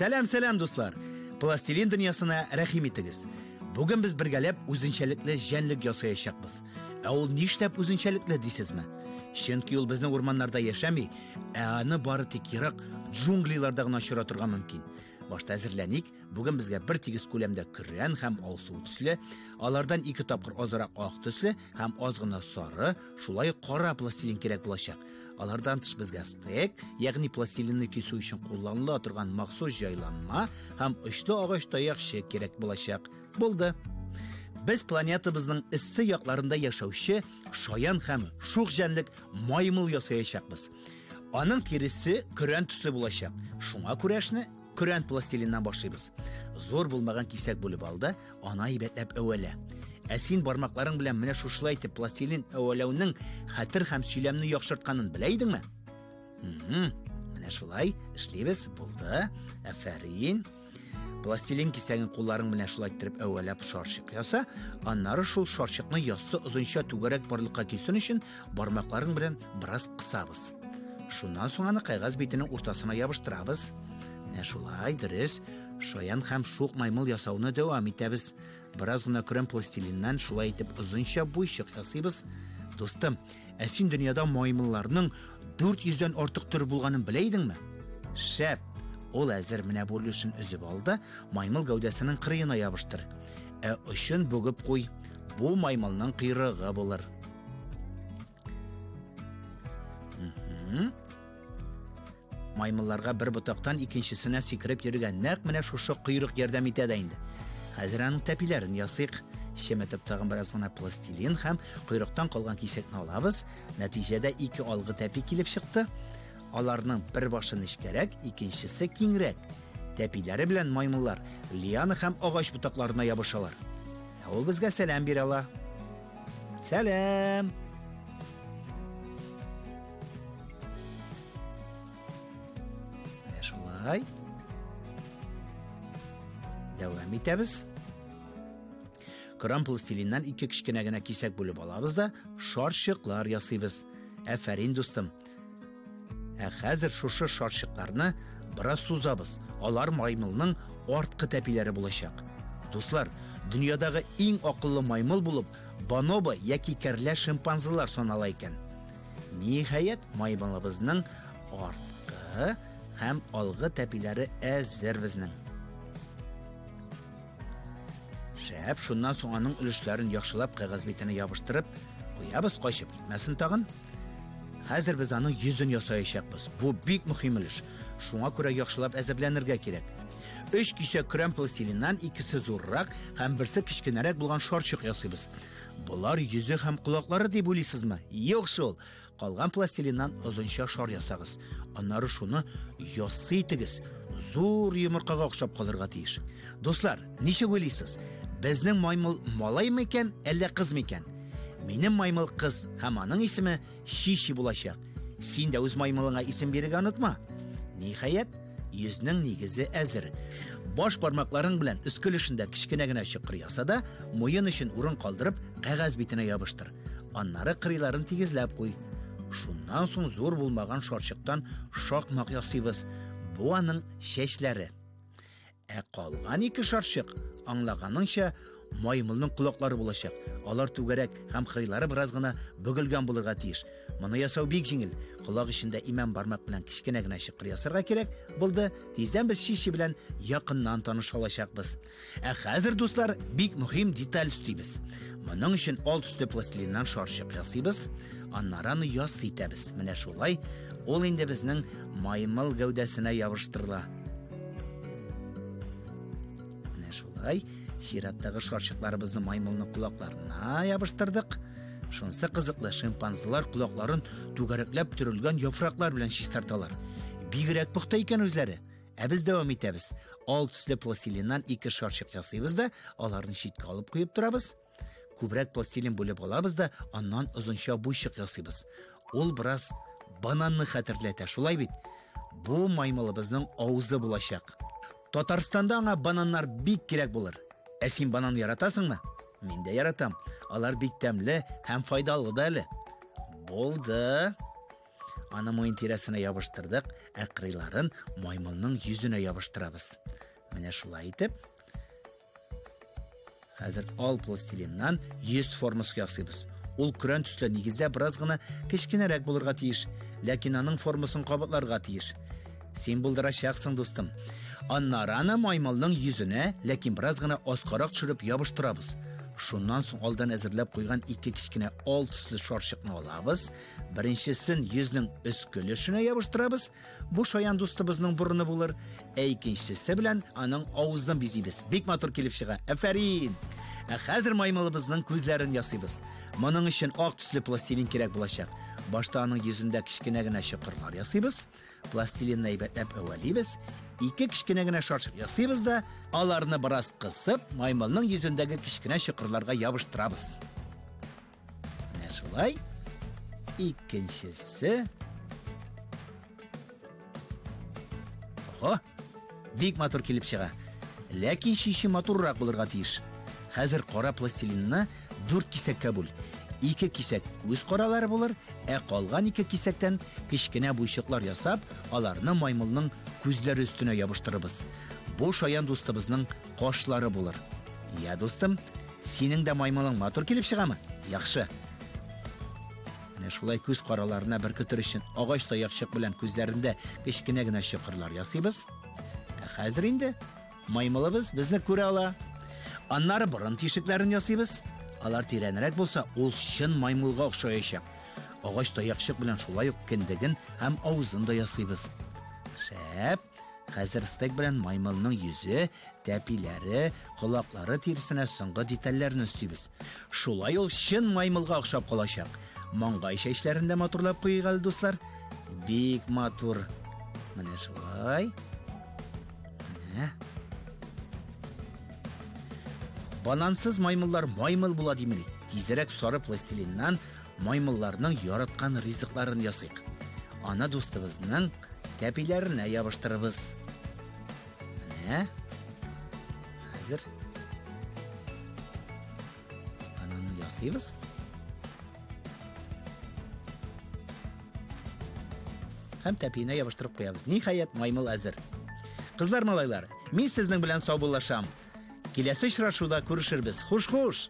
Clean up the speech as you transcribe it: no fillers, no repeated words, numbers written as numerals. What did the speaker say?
Сәлам, сәлам, дуслар! Пластилин дөньясына рәхим итегез. Бүген без бергәләп үзенчәлекле җәнлек ясаячакбыз. Ә ул нишләп үзенчәлекле дисезме? Чөнки ул безнең урманнарда яшәми, ә аны бары тик ерак джунглиларда гына очратырга мөмкин. Башта әзерләник. Бүген безгә бер тигез күләмдә көрән һәм алсу төсле, алардан ике тапкыр азрак ак төсле һәм аз гына сары, шулай ук кара пластилин кирәк булачак. Алардан тыш безгә стек, ягъни пластилинны кисү өчен кулланыла торган махсус җайланма һәм очлы агач таякчы кирәк булачак. Булды. Без планетабызның эссе якларында яшәүче шаян һәм шук җәнлек маймыл ясаячакбыз. Аның тиресе көрән төсле булачак. Шуңа күрә эшне көрән пластилиннан башлыйбыз. Зур булмаган кисәк бүлеп ал да, аны әйбәтләп әвәлә. Ә син бармакларың белән менә шушылай итеп пластилин әвәләүнең хәтер һәм сөйләмне яхшыртканын белә идеңме? Менә шулай эшлибез. Булды. Афәрин. Пластилин кисәген кулларың белән шулай иттереп әвәләп шарчык яса, аннары шул шарчыкны яссы озынча түгәрәк барлыкка килсен өчен бармакларың белән бераз кысабыз. Шуннан соң аны кәгазь битенең уртасына ябыштырабыз. Менә шулай, дөрес. Шаян һәм шук маймыл ясауны дәвам итәбез. Бераз гына көрән пластилиннан шулай итеп озынча буйчык ясыйбыз. Дустым, ә син дөньяда маймылларның 400дән артык төре булганын белә идеңме? Шәп! Ул әзер, менә бу өлешен өзеп ал да, маймыл гәүдәсенең кырыена ябыштыр. Ә очын бөгеп куй. Бу маймылның койрыгы булыр. Маймылларга бер ботактан икенчесенә сикереп йөрергә нәкъ менә шушы койрык ярдәм итә дә инде. Хәзер аның тәпиләрен ясыйк. Чеметеп тагын бераз гына пластилин һәм койрыктан калган кисәкне алабыз. Нәтиҗәдә ике алгы тәпи килеп чыкты. Аларның бер башы нечкәрәк, икенчесе киңрәк. Тәпиләре белән маймыллар лиана һәм агач ботакларына ябышалар. Ә ул безгә сәлам бирә ала. Сәлам! Менә шулай. Дәвам итәбез. Крам пластилиннан ике кечкенә генә кисәк бүлеп алабыз да шарчыклар ясыйбыз. Әфәрин, дустым. Ә хәзер шушы шарчыкларны бераз сузабыз. Алар маймылның арткы тәпиләре булачак. Дуслар, дөньядагы иң акыллы маймыл булып бонобо яки кәрлә шимпанзелар санала икән. Ниһаять, маймылыбызның арткы һәм алгы тәпиләре әзер безнең. Шәп, шуннан соң аның өлешләрен яхшылап кәгазь битенә ябыштырып куябыз, кайчып китмәсен тагын. Хәзер без аның йөзен ясаячакбыз. Бу бик мөһим өлеш. Шуңа күрә яхшылап әзерләнергә кирәк. Өч кисәк көрән пластилиннан икесе зуррак һәм берсе кечкенәрәк булган шарчык ясыйбыз. Болар йөзе һәм колаклары дип уйлыйсызмы? Юк шул. Калган пластилиннан озынча шар ясагыз. Аннары шуны яссы итегез. Зур йомыркага охшап калырга тиеш. Дуслар, ничек уйлыйсыз? Безнең маймыл малаймы икән, әллә кызмы икән? Минем маймыл кыз һәм аның исеме Шиши булачак. Син дә үз маймылыңа исем бирергә онытма. Ниһаять, йөзнең нигезе әзер. Баш бармакларың белән өске өлешендә кечкенә генә чокыр яса да, муен өчен урын калдырып, кәгазь битенә ябыштыр. Аннары кырыйларын тигезләп куй. Шуннан соң зур булмаган шарчыктан шакмак ясыйбыз. Бу аның чәчләре. Ә калган ике шарчык, аңлаганыңча, маймылның колаклары булачак. Алар түгәрәк һәм кырыйлары бераз гына бөгелгән булырга тиеш. Моны ясау бик җиңел. Колак эчендә имән бармак белән кечкенә генә чокыр ясарга кирәк. Булды. Тиздән без Шиши белән якыннан таныша алачакбыз. Ә хәзер, дуслар, бик мөһим деталь өстибез. Моның өчен ал төсле пластилиннан шарчык ясыйбыз, аннары аны яссы итәбез. Менә шулай ул инде безнең маймыл гәүдәсенә ябыштырыла. Менә шулай чираттагы шарчыкларыбызны маймылның колакларына ябыштырдык. Шунысы кызыклы, шимпанзелар колакларын түгәрәкләп төрелгән яфраклар белән чистарталар. Бигрәк пөхтә икән үзләре. Ә без дәвам итәбез. Ал төсле пластилиннан ике шарчык ясыйбыз да, аларны читкә алып куеп торабыз. Күбрәк пластилин бүлеп алабыз да, аннан озынча буйчык ясыйбыз. Ул бераз бананны хәтерләтә, шулай бит? Бу маймылыбызның авызы булачак. Татарстанда аңа бананнар бик кирәк булыр. Ә син банан яратасыңмы? Мин дә яратам. Алар бик тәмле һәм файдалы да әле. Булды. Аны муен тирәсенә ябыштырдык, ә кырыйларын маймылның йөзенә ябыштырабыз. Менә шулай итеп. Хәзер ал пластилиннан йөз формасы ясыйбыз. Ул көрән төсле нигездә бераз гына кечкенәрәк булырга тиеш, ләкин аның формасын кабатларга тиеш. Син булдырачаксың, дустым. Аннары аны маймылның йөзенә, ләкин бераз гына аскарак төшереп ябыштырабыз. Шуннан соң алдан әзерләп куйган ике кечкенә ал төсле шарчыкны алабыз. Беренчесен йөзнең өске өлешенә ябыштырабыз. Бу шаян дустыбызның борыны булыр. Ә икенчесе белән аның авызын бизибез. Бик матур килеп чыга. Афәрин! Ә хәзер маймылыбызның күзләрен ясыйбыз. Моның өчен ак төсле пластилин кирәк булачак. Башта аның йөзендә кечкенә генә чокырлар ясыйбыз. Пластилинны әйбәтләп әвәлибез. Ике кечкенә генә шарчык ясыйбыз да, аларны бераз кысып, маймылның йөзендәге кечкенә чокырларга ябыштырабыз. Менә шулай. Икенчесе. Ого, бик матур килеп чыга. Ләкин шише матуррак булырга тиеш. Хәзер кара пластилинны дүрт кисәккә бүл. Ике кисәк күз каралары булыр, ә калган ике кисәктән кечкенә буйчыклар ясап, аларны маймылның күзләре өстенә ябыштырырбыз. Бу шаян дустыбызның кашлары булыр. Я, дустым, синең дә маймылың матур килеп чыгамы? Яхшы. Менә шулай күз караларына беркетер өчен агач таякчык белән күзләрендә кечкенә генә чокырлар ясыйбыз. Ә хәзер инде маймылыбыз безне күрә ала. Аннары борын тишекләрен ясыйбыз. Алар тирәнрәк булса, ул чын маймылга охшаячак. Агач таякчык белән шулай ук кендеген һәм авызын да ясыйбыз. Шәп! Хәзер стек белән маймылның йөзе, тәпиләре, колаклары тиресенә соңгы детальләрне өстибез. Шулай ул чын маймылга охшап калачак. Маңгай чәчләрен дә матурлап куйыйк әле, дуслар. Бик матур. Менә шулай. Менә. Банансыз маймыллар маймыл була димени. Тизрәк сары пластилиннан маймылларның яраткан ризыкларын ясыйк. Аны дустыбызның тәпиләренә ябыштырырбыз. Менә. Хәзер бананны ясыйбыз. Һәм тәпиенә ябыштырып куябыз. Ниһаять, маймыл әзер. Кызлар, малайлар, мин сезнең белән саубуллашам. Киләсе очрашуда күрешербез. Хуш-хуш!